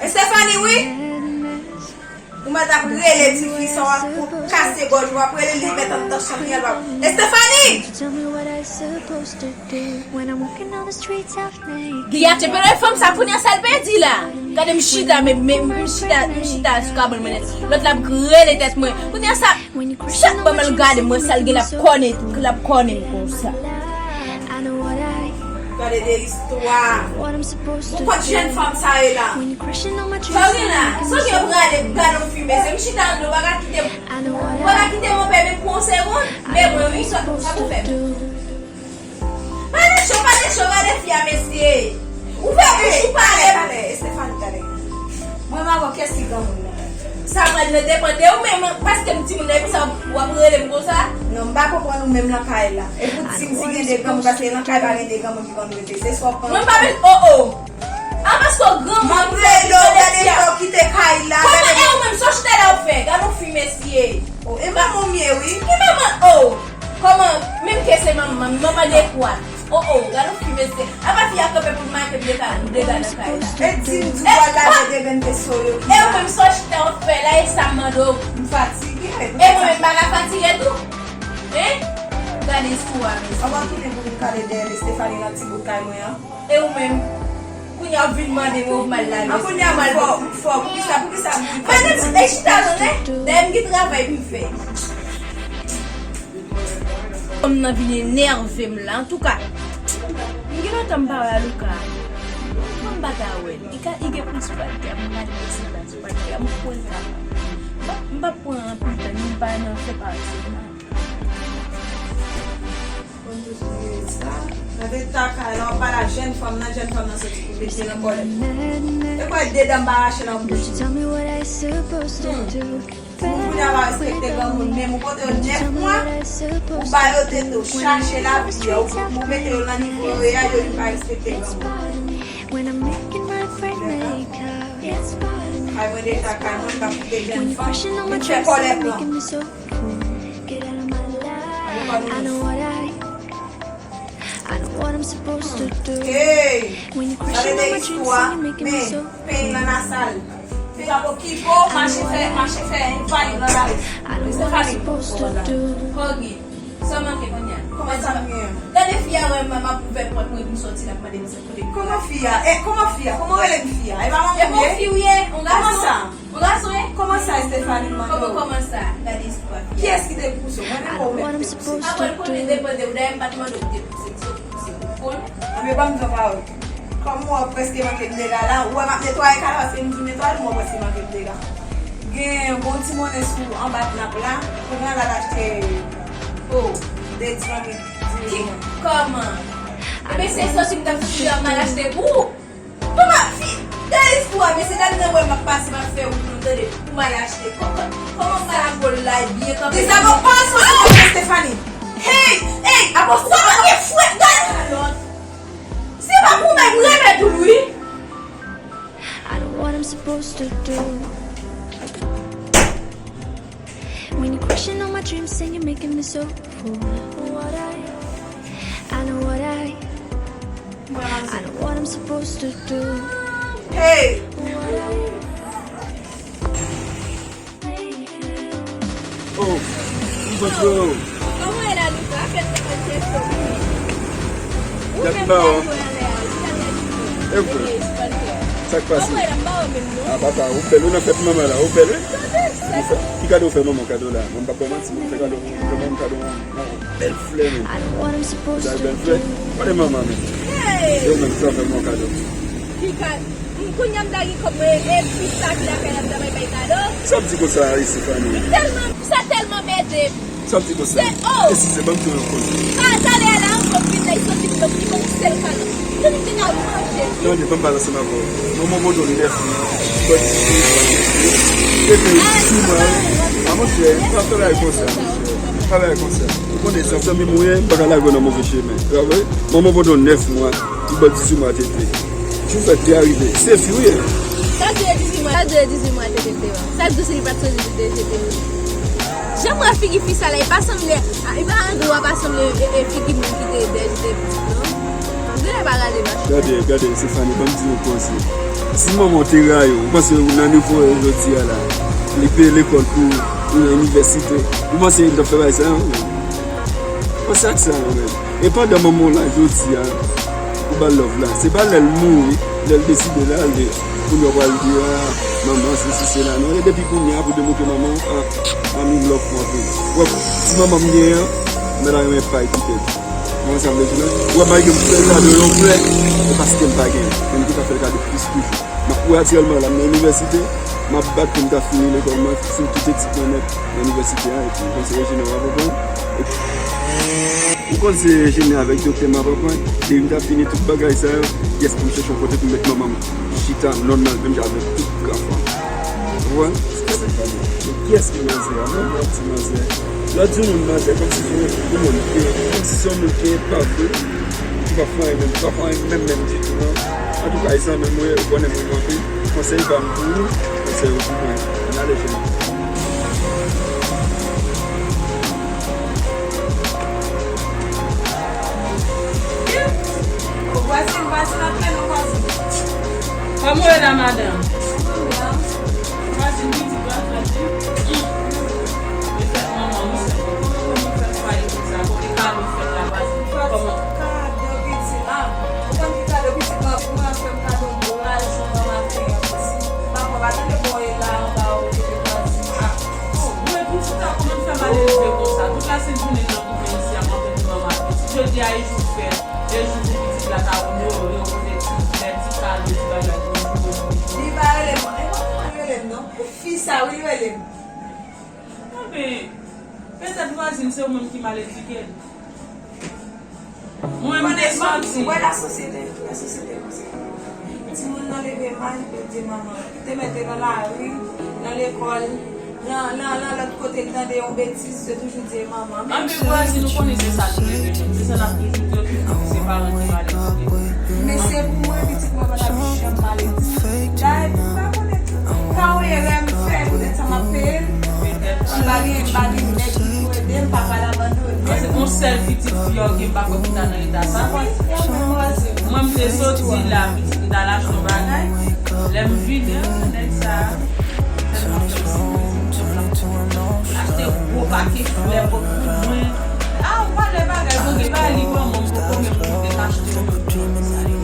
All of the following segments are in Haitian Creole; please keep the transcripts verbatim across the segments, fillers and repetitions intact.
Estefani, wi. Ou mèt ap rele tifi sa w ap pou kase gòj ou, w ap rele li mèt anndan chanpyè l w ap. Estefani! Giyatye, pèdè fanm sa kounye a sa l pèdi la. Gade m chita, men, men, m chita, m chita sou kabann mwen nèt. Lòt la ap rele tèt mwen. Kounye a sa, chak ban m al gade mwen sa l gen l ap kònen, l ap kònen konsa. Gade de istwa. Ou konn jèn fanm sa ye la. Sa w gen la? Sa w gen prale gade w fimen. Se m chita anndan, ou pa ka kite m. Ou pa ka kite m anpè menm pou yon segonn. Men mwen wi, sa sa pou fè m. Pale cho, pale cho, gade fi a mesye. Ou fè bouch ou pale. Talè, talè, Estefani, talè. Mwen m avè w, kiyès ki granmoun nan? Sa pral nan depann de ou menm, paske m timoun epi sa w ap rele m konsa. Non, m pa konprann ou menm nan kay la. E pou di m si gen de granmoun, paske nan kay pa gen de granmoun ki konn rete. Se swa w pran. Mwen m pa met, oh, oh. A paske w granmoun. M ap rele w, gade sa w kite kay la. Kòman e ou menm, sa w chita la w fè? Gade yon fi mesye. Oh, e manman w m ye, wi. Ki manman? Oh. Kòman, menm ke se manman, manman de kwa? Oh, oh, gade yon fi mesye. Apa fi a kanpe pou l make m dega, dega nan kay la. E di m di w al lave dega n te soyo ki la. E ou menm sa w chita w fè la, e sa m mande w. M fatige. E mwen menm m pa ka fatige tou? Hein? Gade istwa a mesye. Anvan tounen pou vin kale dèyè Estefani nan ti bout kay mwen an. E ou menm? Kounye a w vin mande mwen ou mal lave. An kounye a m fò, m fò. Poukisa, poukisa m vin fè? Madanm, e chita non, hein? Dayè m gen travay pou m fè. Fanm nan vin enève m la. Antouka, m gen lontan m pa wè Alouka. Kòm m pa ta wè l, li ka, li gen plis pati a m gade plis pati a m pran l ka. M p ap, m p ap pran anpil tan, ni m pa nan fè parèy sèlman. Konn toujou gen sa. Nan de ta kay la, w ap pale a jèn fanm nan, jèn fanm nan soti pou mete nan kòlèt. E kwè de dan m pa rache nan bouch li. Hmm. Timoun kounye a pa respekte granmoun, menm ou pote yo nèf mwa, ou ba yo tete, ou chache lavi a, ou, ou mete yo nan nivo yo ye a, yo vin pa respekte granmoun. Kay mwen deja, kay mwen, m pa koute jèn fanm, vin fè kòlèt lan. Hey! Sa vle di istwa, men peyi lan nasal. Li pa okipe w, mache fè, mache fè yon valiz nan lari. Se valiz. Kògi, sa w manke kounye a? Kòman sa m gen? Gade fi a wè m ap ouvè pòt mwen pou m sòti, l ap mande m sa kote m. Kòman fi a? E, kòman fi a? Kòman w rele m fi a? E pa manman m ye? E bon fi w ye, yon gason. Kòman sa? Yon gason ye? Kòman sa, Estefani, m mande w? Kòman, kòman sa? Gade istwa fi a. Kiyès ki te pouse w? Mwen menm ou menm ki te pouse? Apre l konnen depann de ou, dayè m pa t mande w pou te pouse m, se w ki pouse m, ou konnen. Anben, ban m di w yon pawòl. Kòm ou wè w prèske manke m dega la, ou wè m ap netwaye kay la, paske m di w netwaye l, m wè w prèske manke m dega. Gen yon bon ti monnen sou anba tnap la, kounye a l al achte, oh, de ti manmi, di mil. Kòman? Ebyen, se sòsi m t ap sòti la, m al achte pou ou. Kòman fi, gade istwa, mesye, dam nan wè m ap pase, m ap fè wout, nou tande, pou m al achte. Kò-, kò-, kòman m al achte? Sa gòl la, e byen kanpe. Dizabò, pa sou Estefani. Hey, hey, apa sa pa gen fwèt, gade. Se pa pou mwen, m renmen tou, wi. I know what I'm supposed to do. When you're crushing on my dreams and you're making me so fool. What I, I know what I, I know what I'm supposed to do. Hey! What I, Oh, m kontre w. Kòman w ye la, Luka? Fè n konn kesyon. Ou menm, ou anlè a, ou anlè a. E vre. Sa k pase? Kòman w ye la? M pa wè menm, non. Ah, papa, ou bèl, ou nan fèt manman la, ou bèl, wi. Ou fè, ki kado w fè manman w kado la? Mwen m p ap ba w manti, mwen fè kado, fè manman m kado, yon bèl flè, men. Sa bèl flè. Kote manman, men? Hey! Yo menm, sa fè manman w kado. Ki ka-, m, kounye a m ta gen kòb mwen, e fi sa ki lakay la m ta bay bay kado. Sa w ap di konsa, Estefani? Tèlman, sa tèlman mete. Sa w ap di konsa? Se, oh! Eskize, ban m di w yon koze. Sa, talè a la, ankò, m vin la, li soti pou mwen, pou li ban m sèl kado. Tande, m te ka manje. Tande, ban m pale ansanm avè w. Manman w pote w nèf mwa, ou ba l dizuit mwa, tete. Tete dizuit mwa, wi. A, monchè, pa travay konsa, monchè. Pa travay konsa. Ou konnen, se zanmi m ou ye, m pa ka lage w nan move chemen. Ou wè? Manman w pote w nèf mwa. Li ba w dizuit mwa tete. Jou fèt li a rive. Se fi w ye. Sa di w e dizuit mwa, sa di w e dizuit mwa tete te ba. Sa di w si li pa t sezi li te jete w. Jan m wè figi fi sa la, li pa sanble, a, li pa andwa pa sanble, e, e, figi moun ki te dèyè jete pitit, non. Gade, gade, Stéphanie, ban m di yon konsèy. Si manman w te rayi w, ou panse ou nan nivo w jodi a la, li peye lekòl pou ou nan inivèsite, ou panse li t ap fè bagay sa yo? Panse ak sa, menm. E pandan manman w la jodi a, ou ba l love la. Se pa lè l mouri, lè l deside l ale, kounye a w pral di, a, manman, sesi, sela. Non, e depi kounye a, pou demontre manman w, a, manmi m love pou anpil. Wè, ti manman m genyen an, mwen ta renmen pay kite l. Ou konn sa m vle di la? Ou wè, malgre m fè l kado yon flè, se paske m pa genyen. Men m te ka fè l kado plis toujou. M ap, ou wè, aktyèlman la, m nan inivèsite, m ap bat pou m ka fini lekòl mwen, fin tout etid mwen nèt nan inivèsite a, epi m panse enjenyè w ap aprann. Epi, ou konn se enjenyè avèk doktè m ap aprann, depi m ta fini tout bagay sa yo, yès, pou m chèche yon kote pou m met manman m chita nòmal, menm jan avèk tout gran fanm. Ou konprann? Kiyès ki manzè a? Mwen, mwen ti manzè. Lè w di yon moun manzè, kòmsi se yon moun ki, kòmsi se yon moun ki enpòtan, ki pa fè anyen menm, ki pa fè anyen menm, menm ditou, non. Antouka, e zanmi m, ou konnen m renmen anpil. Konsèy pa m pou ou, konsèy ou pou mwen. Ann ale, cheri. Vwazin, vwazin, antre non, vwazin. Kòman w ye la, madanm? Vwazin, pitit la, vwazin. Defèt manman, wi, sè mwen. Kòman, kòman fè fwaye konsa? Kote kado fèt la, vwazin? Kòman? Kado pitit la. Ou konn ki kado pitit la pou mwen, fè m kado gwo lajan nan maten an, pitit. Papa, pa tande bon e la anba ou, vwazin. Ah. Oh, mwen, pitit la, kòman fè malelve konsa? Tout la sent jounen nan koupe isi a, mwen konn manman pitit. Jodi a, e jou fèt. E jou pou pitit la ta onore yo, pote ti flè, ti kado, ti bagay pou yo. Li pa rele m, e manman l rele m non. Fi sa wi rele m. Enben, petèt vwazin se ou menm ki mal edike l. Mwen, m te sòti. Wè lasosyete, lasosyete konsa. Timoun nan leve mal, yo di manman. Te mete nan lari, nan lekòl, nan, nan, nan lòt kote, l tande yon betiz, yo toujou di e manman. Anben, vwazin, ou konnen se sa nou rele nou. Se sa n ap toujou di yo, toujou di se paran ki mal edike. Men se pou mwen, pitit mwen pa t ap janm mal edike. Dayè, m pa konnen tou. Ka yon erè m fè, poutèt sa m ap peye l. M pa gen, m pa gen nèg ki pou ede m, papa l abandone m. Se yon sèl pitit fi a w gen, m pa kwè pou ta nan eta sa. Mwen, m te soti la, pitit, m t al achte yon bagay. Lè m vini, nèg sa a, tèlman fè m sipriz, m kontan. Achte gwo pake flè pou mwen. A, ou pale bagay, bon, gen bagay li ban mwen, m poko menm kite m achte yon.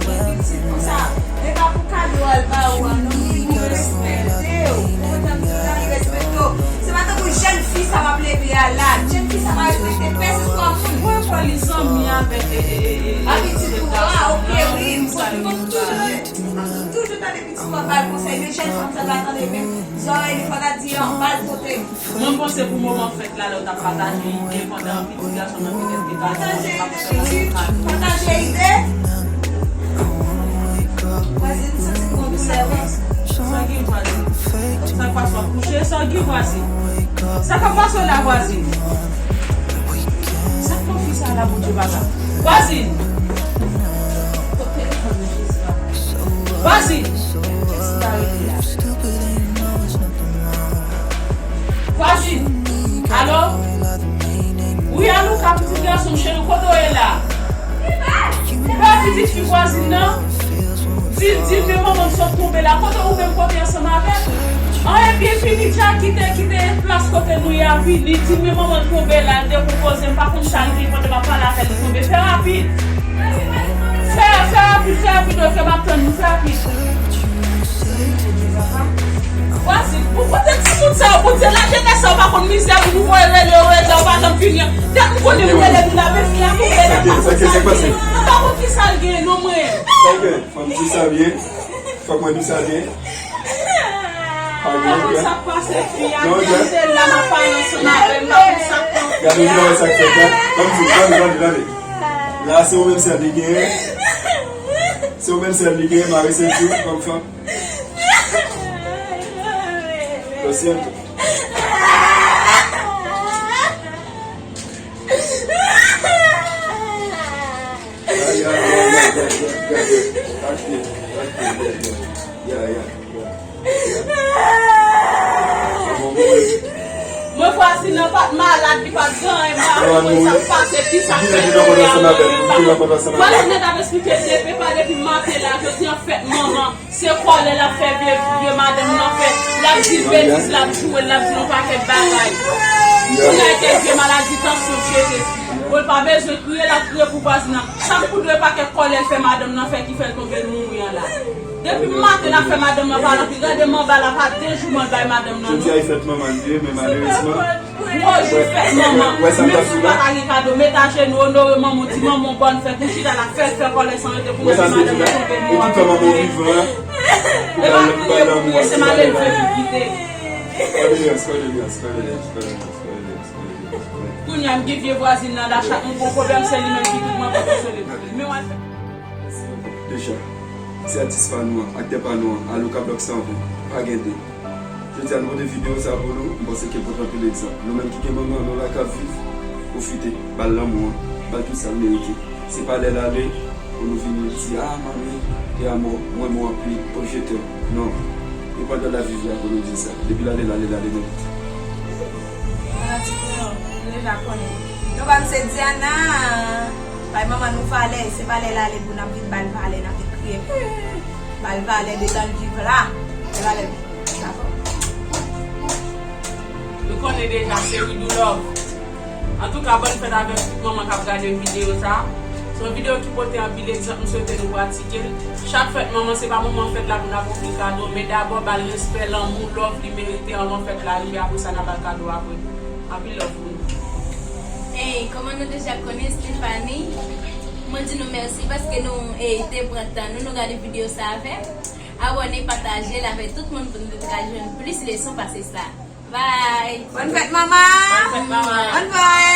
Pitit konsa, e pa pou kado al ba ou a, non, li pou respekte w. Ou konprann sa, li respekte w. Se pa tankou jèn fi sa m ap leve a la. Jèn fi sa pa respekte pèsòn, swa moun. Mwen kwè li zanmi avèk, e, e, e, e, a pitit ou a, ok, wi, m konn, m konn toujou tande, m konn toujou tande pitit ou a ba l konsèy, men jèn fanm sa pa tande menm zòrèy li, fò ta di anba l kote. Mwen, m panse pou moman fèt la, lè w t ap pataje ide pandan pitit gason nan petèt te pa gen, pa konsèy la te pa. Pataje ide. Vwazin, m santi m gon doulè, wi. Sa gen, vwazin? Sa k pase w ap kouche? Sa gen, vwazin? Sa k ap pase w la, vwazin? Sa k pran fi sa la, Bondye papa? Vwazin! Vwazin! Vwazin! Alo? Wi, Alouka, pitit gason m cheri, kote w ye la? Ou pa pitit fi vwazin nan? Di l, di l, men manman m sot tonbe la. Kote ou menm, kote ansanm avè l? An, ebyen, vini dja, kite, kite plas kote nou ye a, vini. Di l, men manman l tonbe la, l dekonpoze, m pa konn sa l gen, pandan m ap pale avè l, li tonbe. Fè rapid. Fè, fè rapid, fè rapid, wi, ke m ap tann nou, fè rapid. Vwazin, pou kote timoun sa yo, Bondye, lajenès sa yo pa konn mizè, pou nou voye rele yo, rele yo pa janm vini an. Tèt m konnen pou rele nou la, men fi a tonbe la, m pa konn sa l gen. M pa konn ki sa l gen, non, mwen. Sa l gen? Fò m di sa byen. Fòk mwen di sa byen. Pa gen pwoblèm. Sa k pase, fi a, non, gade la, m ap pale ansanm avè l, m pa konn sa k pase. Gade, nou wè sa k fèt la. Ban m di, tande, tande, tande. La, se yon menm sèl li genyen. Se yon menm sèl li genyen, mare senti w, kòm fanm. Lo siento. Ay, ay, ay, ay, ay, ay, ay. Tranquille, tranquille, yeah, yeah, yeah, yeah. Mwen vwazin nan Li pa t malad, li pa t gen anyen, m pa konprann sa k pase, kisa k fè l mouri a mouri, m pa konprann. Vwazin nan t ap esplike depi, pa depi maten la, jodi an fèt manman, se kòlè l ap fè vye, vye madanm nan fè. L ap di l betiz, l ap joure l, l ap di l yon pakèt bagay. Kounye a, kèk vye maladi tansyon k jete. Bon, l pa bezwen kriye, l ap kriye pou vwazin nan. Sa k pou dwe pakèt kòlè l fè madanm nan fè ki fè l tonbe l mouri an la. Depi maten l ap fè madanm nan pale anpil. Gade manba la pa de jou mwen bay madanm nan non. Jodi a e fèt manman l ye, men malerezman. Gwo jou fèt manman. Menm si w pa ta gen kado, met ajenou, onore manman w, di manman w bòn fèt, ou chita la fè l fè kòlè san rete pou mande madanm nan tonbe mò. E ki tan manman w vivan an? E pa kriye pou kriye, se malelve pou kite. Kòdelyans, kòdelyans, kòdelyans, kòdelyans, kòdelyans, kòdelyans. Kounye a m gen vye vwazin nan la, chak moun gon pwoblèm, se li menm ki tout mwen pou konsole pou li. Men w al fè. Deja, se atis pa nou an, aktè pa nou an, Aloka Block san ven, pa gen de. Jodi a nou pote videyo sa pou nou, m panse ke pote anpil egzanp. Nou menm ki gen manman nou la k ap viv, pwofite, ba l lanmou an, ba l tout sa l merite. Se pa lè l ale pou nou vini di, a manmi, te amò, m renmen w anpil, o je t'aime. Non. E pandan l ap viv la pou nou di sa. Depi l ale, l ale, l ale nèt. Fanatik nou yo, nou deja konnen. Nou pa m se Diana. Bay manman nou valè, se pa lè l ale pou n ap vin ba l valè, n ap vin kriye. Ba l valè detan l viv la. Ba l valè. Dakò? Nou konnen deja se We Do Love. Antouka, bòn fèt avèk tout manman k ap gade videyo sa. Se yon videyo ki pote anpil egzanp, m swete nou pratike l. Chak fèt manman, se pa moman fèt la pou n ap ofri kado, men dabò ba l respè, lanmou, love li merite anvan fèt la rive, apre sa n a ba l kado apre. Anpil love pou nou. Hey, kòman nou deja konnen Stephanie? Mwen di nou mèsi paske nou, eh, te pran tan nou, nou gade videyo sa avè m. Abòne, pataje l avèk tout moun pou nou te ka jwenn plis leson pase sa. Bye! Bòn fèt manman! Bòn fèt manman! Bòn fèt!